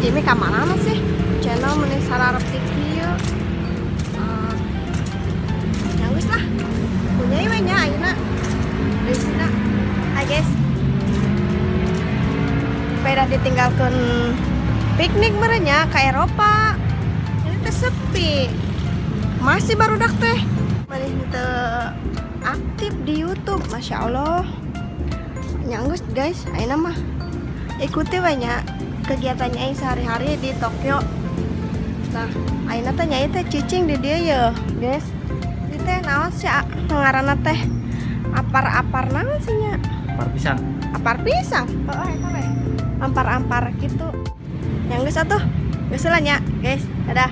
Jimmy ka mana sih? Channel meni sararepti kieu. Eh, nya geus lah. Punya we nya ayeuna. Geusna. Hai, guys. Sepeda ditinggalkan piknik meureun nya ke Eropa. Ini teh sepi. Masih barudak teh. Maneh teu aktif di YouTube, Masya Allah. Nya enggeus, guys, ayeuna mah ikuti we nya kegiatannya aing sehari-hari di Tokyo. Nah, ayeuna teh nyai teh cicing di dieu ya, guys. Di teh naon sih ngaranna teh? Apar-apar naon sih nya? Par pisang. Apar pisang. Oh, eta we. Ampar-ampar gitu. Nya geus atuh. Geus lah nya, guys. Dadah.